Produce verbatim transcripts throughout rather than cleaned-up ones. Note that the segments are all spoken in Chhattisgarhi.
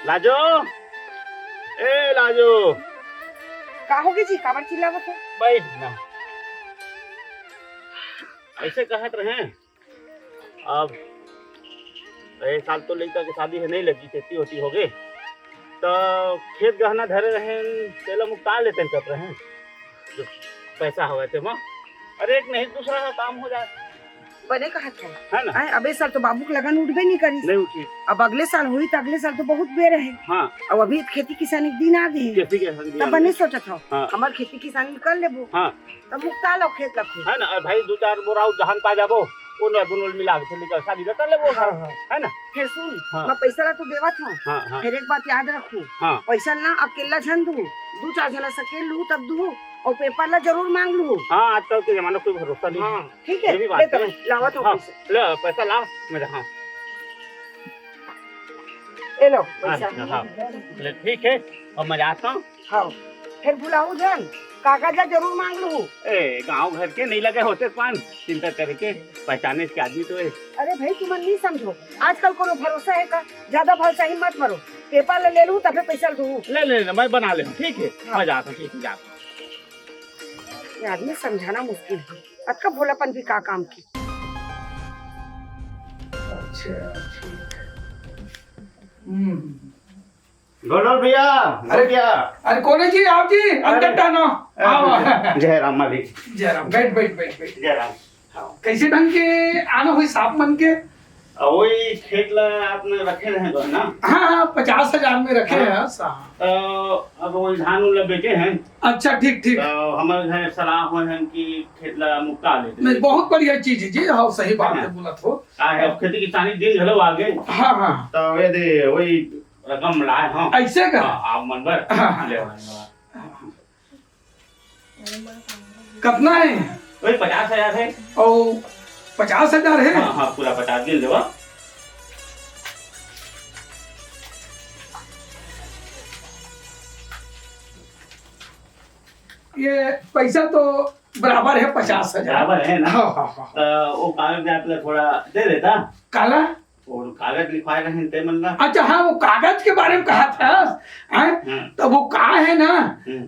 लाजो, ए लाजो। का होगे जी, काबर चिल्लावत हो? बैठ ना। ऐसे कहत रहे, अब ए साल तो लइका के शादी हे, नहीं लगी, खेती होती होगे, तो खेत गहना धरे रहे, तेला मुक्ता लेते कब रहे, जो पैसा हवे ते मा, अरे एक नहीं दूसरा का काम हो जाए। बने कहत हो। है ना? आय, अबे साल तो बाबू के लगन उठबे नहीं करिस। नहीं उठी। अब अगले साल होई तो अगले साल तो बहुत बेर है। हाँ। अब अभी खेती किसानी के दिन आ गए। खेती के दिन तब आ बने गए। सोचत हो। हाँ। हमार खेती किसानी कर लेबो। हाँ। तब मुक्ता लो खेत ला खूब। है ना? और भाई दो चार बोरा अउ धान पा जाबो, ओन ला दुनो मिला के फिर लेकर शादी कर लेबो। हाँ, हाँ। है ना? फिर सुन, हाँ। मैं पैसा ला तो देवत हूँ। हाँ, हाँ। फिर एक बात याद रखू। हाँ। पैसा ना अकेला झन दू, दू चार जना सकेल लू तब दू, और पेपर ला जरूर मांग लू। हाँ, आजकल के जमाना कोई भरोसा नहीं। हाँ, ठीक है, ये भी बात ले तो है। मैं लावत हूँ हाँ, पैसा। ले पैसा ला, मैं हाँ। ए लो पैसा। अच्छा, हाँ। ले ठीक है, अब मैं जाता हूँ। हाँ, फिर भुलाऊ झन, कागज ला जरूर मांग लू। ए, गांव घर के नहीं लगे होते पान, चिंता करे के, पहचाने के आदमी तो है। अरे भाई, तुमन नहीं समझो, आजकल कोनो भरोसा है का? ज्यादा भलसाही मत मरो, पेपर ले, ले लू तबे पैसा दू। ले, ले, ले, मैं बना ले, ठीक है, हाँ। मैं जाता हूँ, ठीक है, जाता हूँ। ये आदमी समझाना मुश्किल है, अतका भोलापन भी का काम की। अच्छा, ठीक। हम्म। गोडल भैया, अरे, भैया। अरे, कौन है जी? आओ जी, अंदर अरे, टानो। अरे, आओ। जय राम मालिक। जय राम। बैठ, बैठ, बैठ, बैठ। जय राम। हाँ, कैसे ढंग के आना हुई साहब मन के? आ, वही खेत ला आपने रखे रहे तो ना? हाँ, हाँ, पचास हजार में रखे हाँ। हैं, हाँ। तो अब वही धान उन ला बेचे हैं। अच्छा, ठीक, ठीक। तो हमारे घर सलाह हुए हैं कि खेत ला मुक्ता लेते नहीं, हैं। बहुत बढ़िया चीज है जी, हाँ, सही बात हाँ। है, बोला तो। का है, अब खेती किसानी दिन घलो आ गए। हाँ, हाँ। तो ये दे, वही रकम लाए हम। ऐसे का? हाँ, आप मन बर हाँ, हाँ। ले आए। कितना है? वही पचास हजार है। और पचास हजार है? हाँ, हाँ, पूरा पचास गिन लेवा। ये पैसा तो बराबर है पचास हजार। बराबर है ना? हाँ, हाँ, हाँ। तो वो कागज आप थोड़ा दे देता। काला? और कागज लिखवाए रहे ते मन ला। अच्छा, हाँ, वो कागज के बारे में कहा था, हैं? हाँ। तो वो का है ना, हम्म।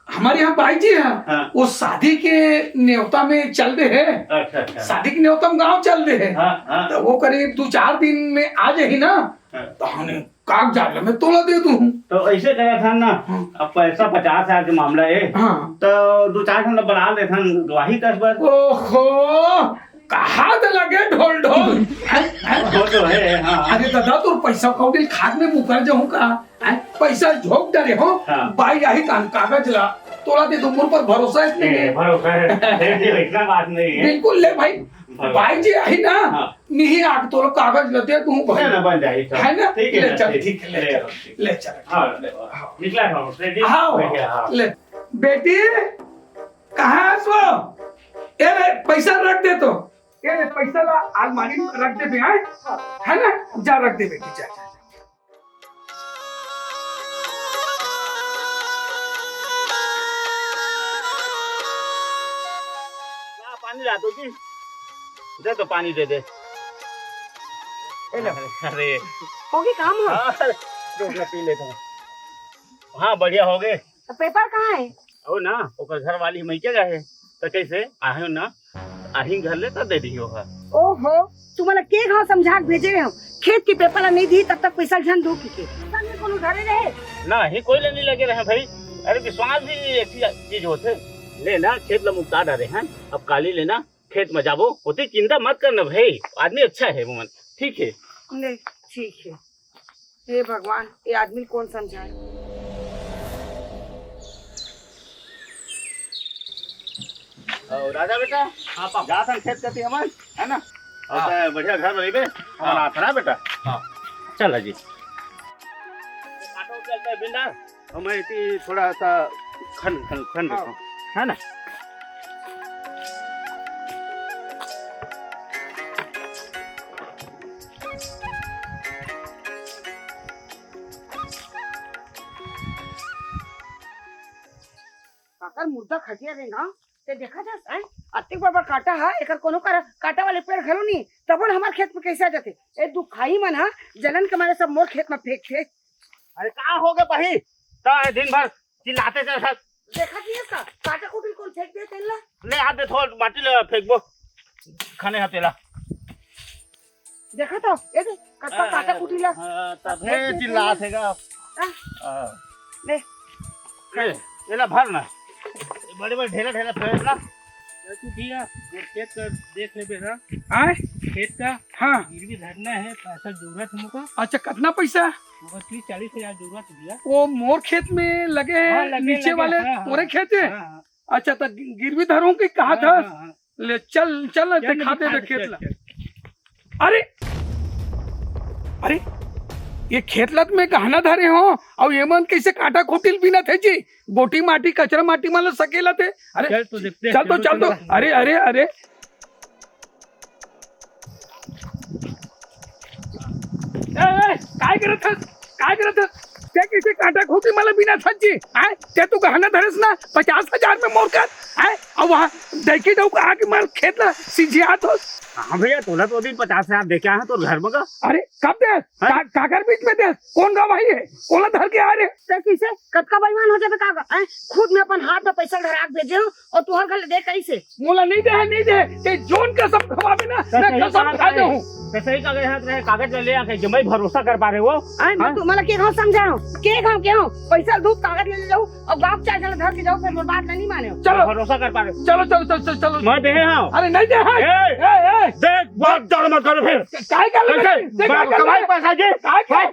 हमारे यहाँ बाई जी हैं, हाँ। वो शादी के न्योता में चल रहे हैं। अच्छा, अच्छा। शादी के न्योता में गाँव चल रहे हैं। हाँ, हाँ। तो वो करीब दो चार दिन में आ जाही ना, हाँ। तो हमने कागजात ला मैं तोला दे दूँ। तो ऐसे करा था ना, हाँ। अब पैसा पचास हजार के मामला है, हाँ। तो दो चार ठन ला बना लेथन, गवाही कस बर। ओहो, कहा तो लगे ढोल ढोल। हैं, हैं? वो तो है, हाँ। अरे दादा, तोर पैसा कौड़ी खाद में मुकर जाऊं का? हैं? पैसा झोंक डरे हो, हाँ। बाई आही तान कागज ला, तोला दे दो, मोर पर भरोसा है कि नहीं ए, है? भरोसा है। ए, इतना बात नहीं है। बिल्कुल, ले भाई, भरोसा बाई है। जी आही ना, हाँ। मिही आके तोला कागज ला दे दूं भाई। ना, ना, बन जाए, चल। है ना? ठीक है ले ना, चल, ठीक, ठीक है, ले ले चल, आओ, ठीक। ले चल। हाँ, ले आओ। हाँ। निकला था, ready हाँ, हो गया, हाँ। ले। बेटी, कहाँ है सो? ए रे, पैसा रख दे तो। ए रे, पैसा ला अलमारी में रख दे बे, आए? है ना? जा रख दे बेटी, जा, जा, जा। ला, पानी ला दो जी। दे दो, पानी दे दे। ए लो। अरे। होगी काम हो? हाँ, रुक ना, पी लेता हूँ। हाँ, बढ़िया हो गए। तो पेपर कहाँ है? ओ ना, ओकर घर वाली मइके गए है। तो कैसे? आहे ना, आही घर ले तो दे दियो है। ओहो, तुम्हारा के घाव समझा के भेजे रहे हो? खेत के पेपर ला नहीं दी, तब तक पैसा झन दो की के। पैसा में कोनो धरे रहे? ना, ही कोई ले नहीं लगे रहे भाई। अरे, विश्वास भी एक चीज, चीज होते। ले ना, खेत ला मुक्ता डारे हैं। अब काली लेना, खेत में जाबो, ओती चिंता मत करना भाई। आदमी अच्छा है वो मन, ठीक है। ले, ठीक है। हे भगवान, ये आदमी कौन समझाए? और राजा बेटा, हाँ, पापा। जात हन खेत कती हमन, है ना? और हाँ। तैं बढ़िया घर में रहिबे, हाँ। हमारा आसरा बेटा। हाँ। चल जी। काटो, चलते बिंदा। हम इति थोड़ा सा खन, खन, खन हाँ। देता हूँ, है ना? काकर मुर्दा खटिया रे ना, ते देखा जास, हैं? अतेक बड़ बड़ कांटा हा, एकर कोनो कर-, कांटा वाले पेड़ घलो नहीं। तबो ले हमर खेत में कैसे आ जाथे? ए दुखाही मन ह जलन के मारे सब मोर खेत में फेंकथे। अरे का हो गे बही? त दिन भर चिल्लाते चल। देखा कि ये का काटा कुटिल कोन फेंक दे तेला? ले आ दे, थोड़ा माटी ले फेंकबो। खाने हा तेला। देखा तो, ये दे, कतका काटा कुटिल ला। हाँ, तब ए, चिल्लात हे गा। हाँ। हाँ। ले। ए, एला भर ना। बड़े बड़े ढेला ढेला फेंक ना। तू भैया, वो खेत का देख लेबे ना। आय? खेत का हाँ। गिरवी धरना है, पैसा जरूरत है मुझको। अच्छा, कितना पैसा? मुझको तीस चालीस हजार जरूरत है भैया। वो मोर खेत में लगे हैं, हाँ, लगे, नीचे लगे, वाले हाँ, हाँ। तोरे खेत है? हाँ, हाँ। अच्छा, तो गिरवी धरूं कि कहा हाँ, था? हाँ, हाँ। ले चल, चल, चल, दिखा दे खेत ला। अरे, अरे, ये खेत ला तो मैं गहना धरे हो, अउ ये मन कैसे काटा खुटिल बिनथे जी? गोटी माटी, कचरा माटी मन ला सकेलथे। अरे, चल तो देखते हैं, चल तो, चल तो। अरे, अरे, अरे। ए, ए, काय करत हस? काय करत हस? ते कैसे काटा खुटिल मन ला बिनथस जी? आय, ते तो गहना धरेस ना, पचास हजार में मोर कर, आय, अउ वहाँ देखी डौका आके मार खेत ला सिंझियात होस। हाँ भैया, तोला तो दिन पचास हजार दे के आया तोर घर में का। अरे, कब दे? हाँ? का-, काकर बीच में दे? कोन गवाही है? कोला धर के आ रे? ते कैसे? कतका बेईमान हो जाबे का? आय, खुद में अपन हाथ में पैसा धरा के भेजे हो, अउ तुहर घर ले दे कैसे? मोला नहीं दे, नहीं दे। ते जोन कसम खवाबे ना, तो मैं सही कसम कहा खा था जाऊं। तो सही कहा था, कागज ले, ले आके जमाई भरोसा कर पा रहे हो। आय, हाँ? तुम्हारा के गाँव समझाओ? के गाँव के हो? पैसा दूध कागज ले ले जाओ, अउ गाँव चार जने धर के जाओ, फिर मोर बात नहीं माने हो। चलो। भरोसा कर पा रहे हो। चलो, चलो, चलो, चलो, चलो। मैं दे हाँ। अरे नहीं दे हाँ। ए! ए, ए! देख, बहुत ज्यादा मत करो फिर। काय कर ले? कैसे? देख, काय कर कमाई ले? पैसा जी। काय कर? हाँ?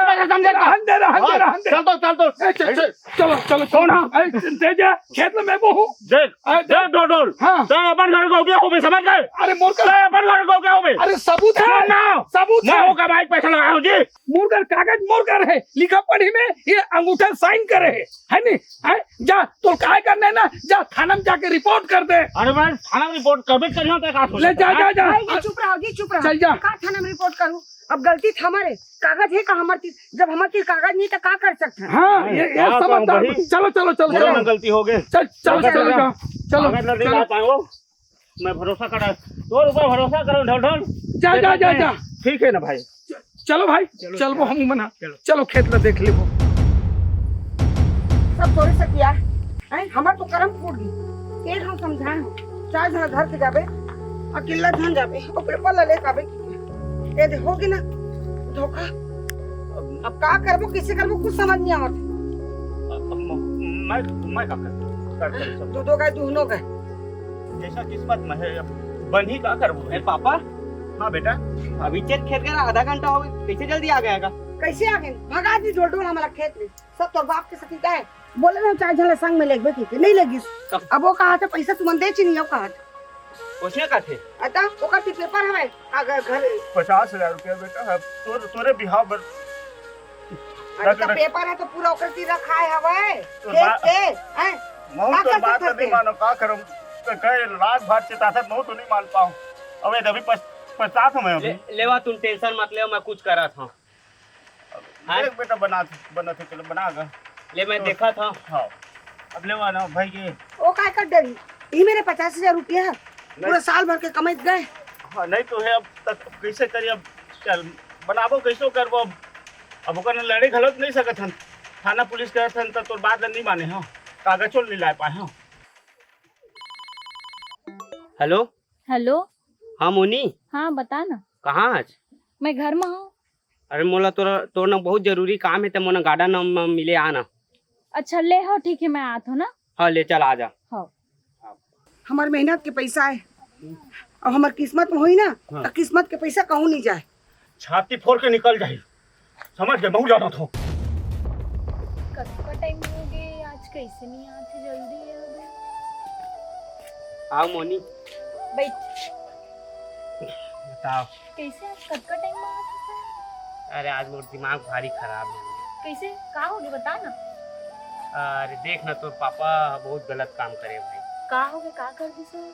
पैसा समझे का? रहन दे, रहन दे, हाँ, रहन दे। चल तो, चल तो। ए, चल, चल। चलो, चलो, कौन है? अरे, दे जा, खेत में मैं वो हूँ। देख, अरे, देख, डोडोल। हाँ। तै अपन घर को क्या हो गया, समझ गए? अरे, मोर का तै अपन घर को क्या हो गया? अरे, सबूत है। ना, ना। सबूत मैं है। हूँ का भाई, पैसा लगा हूँ जी। मोर का कागज मोर का है, लिखा पढ़ी में ये अंगूठा साइन करे है, है नी? है? जा, तो काय करना है ना, जा थाना में जाके रिपोर्ट कर दे। अरे भाई, थाना में रिपोर्ट कर भी करियो तो का ले जा, जा, जा। भाई जी, चुप रहो जी, चुप रहो। चल जा। का थाना में रिपोर्ट करूँ? अब गलती था हमारे, कागज है का हमार तीर? जब हमार तीर कागज नहीं तो का कर सकते हैं? हाँ, ये, ये हाँ, तो समझदार। वही चलो, चलो, चलो, बड़ा चलो। ना गलती हो गए। चल, चलो, कागज चलो, लगा। जाओ। चलो, कागज लगा, चलो। नहीं पाऊंगा। मैं भरोसा करा, तोर ऊपर भरोसा करो, ढोल ढोल। जा, जा, जा, जा। ठीक है ना भाई? चलो भाई, चलो, चल वो चलो। हम मना। चलो। चलो खेत ला देख लेबो। सब तोरे से किया है, हमार तो करम फूट गई। एक हम समझाए हो, चार जना धर के जाबे, अकेला झन जाबे, ओकरे पर ला लेके आबे। ये दे, हो गई ना धोखा। अब का करबो, कैसे करबो, कुछ समझ नहीं आवत। अब म-, मैं, मैं का कर, कर, कर सकता हूँ? दो, दो गए, दुहनो गए। जैसा किस्मत में है, अब बन ही का करबो? ए, पापा? हाँ, बेटा। अभी चेत खेत गए आधा घंटा हो गया, कैसे जल्दी आ गया का? कैसे आ गए? भगा दी ढोल ढोल हमारा खेत में। सब तोर बाप के सती का है? बोले ना, चार झन ला संग में लेगबे की, नहीं लेगिस। तब? अब वो कहा था, पैसा तुमन दे ची नहीं, वो कहा था। उसने का थे? अता, ओकर ती पेपर हवे, अगर घर पचास हजार रुपया बेटा, अब तोर, तोरे बिहाव बर। अरे, तो पेपर है तो पूरा ओकर ती रखाए हवे, तो खेत बा-, के, हैं? महू का तो कर बात सकत नहीं है? मानो, का करम? तो कहे लाख बार चेताथत, महू तो नहीं मान पाऊँ। अबे, अभी पछ-, पछतात हूँ मैं अभी। ले, लेवा, तुम टेंशन मत लेवा, मैं कुछ करत हूँ। हाँ? देख बेटा, बना, बना थे, चलो, बना गा। ले, मैं तो देखा था। हाँ। अब लेवा ना भाई के। ओ, काय कर डरी? ई मेरे पचास हजार रुपया है। नहीं। पूरा साल भर के कमाई गए। हाँ, नहीं तो है, अब तक कैसे करी, अब चल, बनाबो, कैसो करबो अब? अब ओकर लड़े घलो नहीं सकत हन। थाना पुलिस करत हन, त तोर बात ल नहीं माने हो। कागजो नहीं ला पाए हो। हेलो। हेलो। हाँ मोनी। हाँ, बता ना। कहाँ आज? मैं घर में हूँ। अरे मोला तोरा, तोर ना बहुत जरूरी काम है, त मोला गार्डन में मिले आना। अच्छा, ले हो, ठीक है, मैं आत हूँ ना। हाँ, ले चल, आ जा। हाँ। हमार मेहनत के पैसा है, अब हमार किस्मत में होई ना, हाँ। तो किस्मत के पैसा कहूँ नहीं जाए। छाती फोड़ के निकल जाए, समझ गए, बहुत ज्यादा थो। कतका टाइम हो गए, आज कैसे नहीं आते, जल्दी है अबे। आओ मोनी। बैठ। बताओ। कैसे आज कतका टाइम में आते सर? अरे, आज मोर दिमाग भारी खराब है। कैसे, का हो गया, बता ना। अरे देख ना, तोर पापा बहुत गलत काम करे भाई। का हो गया, का कर दी सर?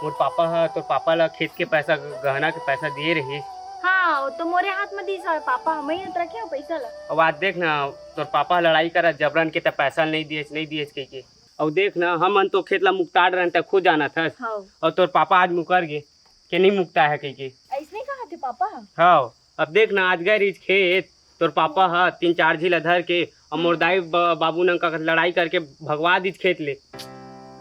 मोर पापा ह, तोर पापा ला खेत के पैसा, गहना के पैसा दिए रही। हाँ, वो तो मोरे हाथ में दी सर, पापा हम ही हाथ रखे हो पैसा ला। अब आज देख ना, तोर पापा लड़ाई करा जबरन के, त पैसा नहीं दिए, नहीं दिए कह के। अब देख ना, हम मन तो खेत ला मुकताड़ रहन, त खुद जाना था। हाँ। और तोर पापा आज मुकर गए। के नहीं मुकता है कहिके। अइसने कहा थे पापा? हाँ, अब देख ना, आज गए रहिस खेत, तोर पापा ह तीन चार झी ला धर के, अउ मोर दाई ब-, बाबू नंग का लड़ाई करके भगवा दिस खेत ले।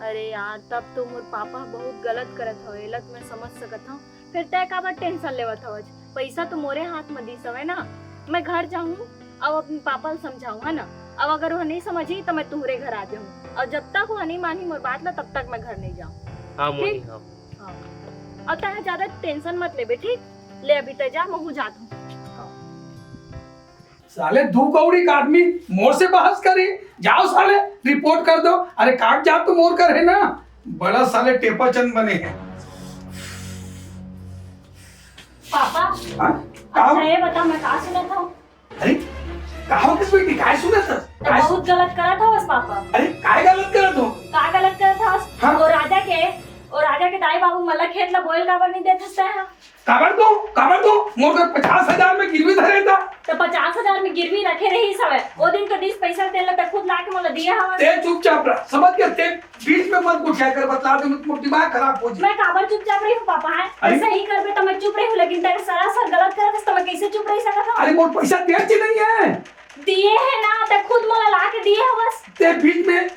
अरे यार, तब तो मोर पापा बहुत गलत करत हवे, एला तो मैं समझ सकत हूँ। फिर तय काबर टेंशन लेवत हवच? पैसा तो मोरे हाथ में दिस हवे ना, मैं घर जाऊँ, अब अपने पापा ला समझाऊँ, है ना? अब अगर वह नहीं समझी तो मैं तुम्हरे घर आ जाऊँ, और जब तक वह नहीं मानी मोर बात ला, तब तक मैं घर नहीं जाऊँ। हाँ मोनी, ठीक? हाँ। हाँ। और तय ज्यादा टेंशन मत लेबे, ठीक? ले अभी तय जा, महू जात हूँ। साले दू कौड़ी का आदमी मोर से बहस करी, जाओ साले रिपोर्ट कर दो। अरे कागजात तो मोर कर है ना, बड़ा साले टेपा चंद बने हैं। पापा, हाँ? अच्छा ये बता, मैं का सुनत हूँ? अरे का हो गिस बेटी, काय सुनत हस? तो बहुत गलत करत हवस पापा। अरे काय गलत करत हो? का गलत करत हवस? हाँ? वो राजा के, वो राजा के दाई बाबू मन ला खेत ला बोए काबर नहीं देत हस तैं हा? काबर दो, काबर दो? मोर कर पचास हजार में गिरवी धरे था। तो पचास हजार में गिरवी रखे रहिस हवय। ओ दिन तो दिस पैसा तेला, तैं खुद ला के मोला दिए हवय। तैं चुपचाप रह, समझ गया? तैं बीच में मत घुसिया कर, बतला दे, मोर दिमाग खराब हो जाए। मैं काबर चुपचाप रही हूँ पापा, हैं? अरे? तैं सही करबे तो मैं चुप रही हूँ, लेकिन तैं सरासर गलत करत हस तो मैं कैसे चुप रही सकत हूँ? अरे मोर पैसा देच नहीं है। दिए है ना, तैं खुद मोला ला के दिए हवस। तैं बीच में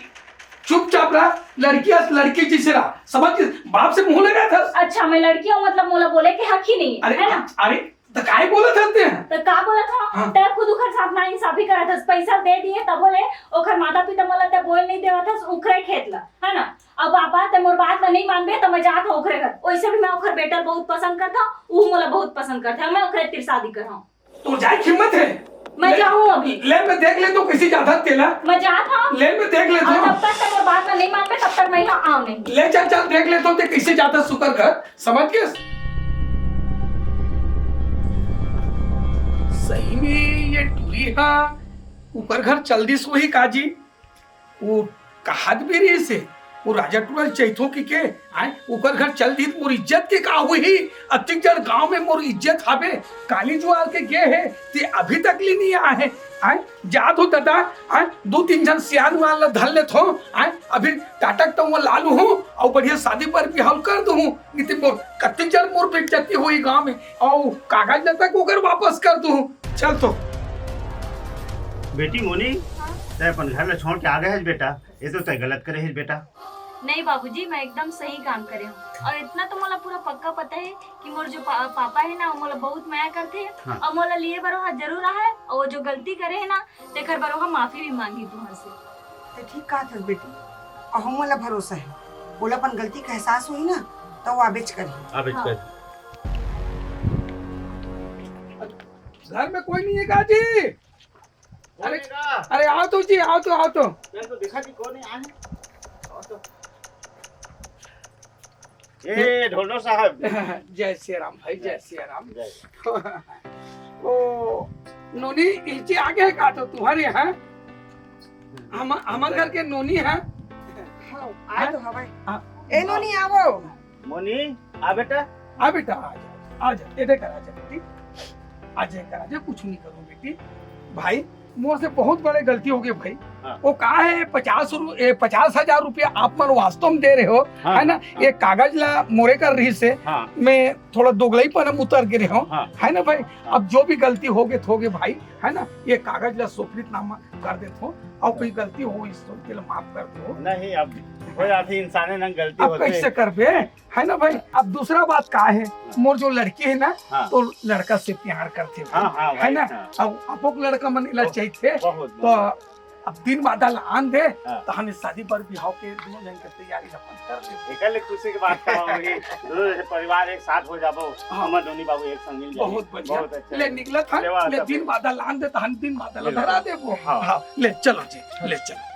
चुपचाप रह, लड़की अस लड़की जैसे रह, समझ गए? बाप से मुंह लगा था। अच्छा, मैं लड़की हूँ, मतलब मोला बोले के हक ही नहीं है, अरे, है ना? अरे, तो काय बोलत हस तैं? तो का बोलत हस? हाँ। तैं खुद ओखर साथ नाइंसाफी करत हस, पैसा दे दिए तब बोले, ओखर माता पिता मोला तैं बोल नहीं देवत हस, ओखरे खेत ला, है ना? अब पापा तैं मोर बात ला नहीं मानबे तो मैं जात हूँ ओखरे घर। वैसे भी मैं ओखर बेटा ला बहुत पसंद करत हूँ, ऊ मोला बहुत पसंद करत हे, मैं ओखरे तीर शादी करहूँ। तो जाए हिम्मत है? मैं ले, जाऊँ अभी। ले मैं देख लेता हूँ कैसे जाता तेला। मैं जात हूँ। ले मैं देख लेता हूँ। तब तक तैं मोर बात ला नहीं मानबे, तब तक मैं यहाँ आऊँ नहीं। ले चल, चल देख लेता हूँ तैं कैसे जाता सुकर घर, समझ गए? सही में ये टूरी हा ऊपर घर चल दिस होही काजी। वो कहात भी रहिस हे, वो राजा टूरा ल चहिथों कहिके, आय, ओकर घर चल दिस, मोर इज्जत के का होही? अतिक जड़ गांव में मोर इज्जत हाबे, काली जुआर के गे हे, तैं अभी तक ले नहीं आए हे, आय, जात हूँ ददा, आय, दू तीन झन सियान वान ला धर लेथों, आय, अभी टाटक तो वो लालू हूँ, अउ बढ़िया शादी पर बिहाव कर दूँ, नहीं तो मोर कतिक जड़ मोर बेइज्जती होही गांव में, अउ कागज ला तक ओकर वापस कर दूँ, चल तो। बेटी मोनी, हाँ? तैं अपन घर ला छोड़ के आ गए हस बेटा, ये तो तैं गलत करे हस बेटा। नहीं बाबूजी, मैं एकदम सही काम करे हूँ। और इतना तो मोला पूरा पक्का पता है कि मोर जो पा-, पापा है ना, वो मोला बहुत मया करते हैं। हाँ। और मोला लिए बर वहाँ जरूर आए, और वो जो गलती करे है ना, तेकर बर वहाँ माफी भी मांगी तुम्हारे से। तैं ठीक कहा था बेटी, और हम मोला भरोसा है, मोला अपन गलती का एहसास होही ना, तो वो आबेच करही। आबेच हाँ। करही। घर में कोई नहीं है काजी? अरे, अरे, आओ तो जी, आओ तो, आओ तो। मैं तो देखा जी, कौन है? आओ तो। ए, ढोलनो साहब। जय सिया राम भाई, जय सिया राम। जय। ओ, नोनी, इचे आगे का तो तुम्हारे यहाँ? हम, हमर घर के नोनी है। हाँ, आए तो हवाई। हाँ। ए नोनी, आवो। मोनी, आ बेटा। आ बेटा, आ जा, आ जा, एदे कर, आ जा बेटी, आ जा कर, आ जा, कुछ नहीं करो बेटी। भाई, मोर से बहुत बड़े गलती हो गए भाई। हाँ। वो का है, पचास रु-, ए, पचास हजार रुपया आप मन वास्तव में दे रहे हो, हाँ, है ना? हाँ। ये कागज ला मोरे कर रहिस हे, हाँ। मैं थोड़ा दोगलईपन में उतर गे रहे हो, हाँ। है ना भाई? हाँ। अब जो भी गलती हो गए, हो गए भाई, है ना? ये कागज ला सुपरीत नामा कर देत हो, और कोई गलती हो इस तो तेला माफ कर दो। नहीं, अब हो जाती इंसाने नंग गलती अब होते। कैसे करबे? है ना भाई? अब दूसरा बात का है, मोर जो लड़की है ना, हाँ। तो लड़का से प्यार करते हैं, हाँ, हाँ, है भाई, ना? हाँ। अब आपको लड़का मन ला बहुत, चाहिए, बहुत, तो बहुत। अब दिन बादल आन दे, हाँ। तो हम शादी पर बिहाव के दोनों जन के तैयारी अपन कर दे। एकर ले खुशी के बात का होगी, दोनों जन परिवार एक साथ हो जाबो, हाँ। हमर दोनों बाबू एक संग मिल जाए। बहुत बढ़िया। बहुत अच्छा। ले निकलत हन, ले वाह, ले सब दिन बादल आन दे, तो हम दिन बादल ले ला। धरा देबो। हाँ। हाँ, ले चलो जी, ले चलो।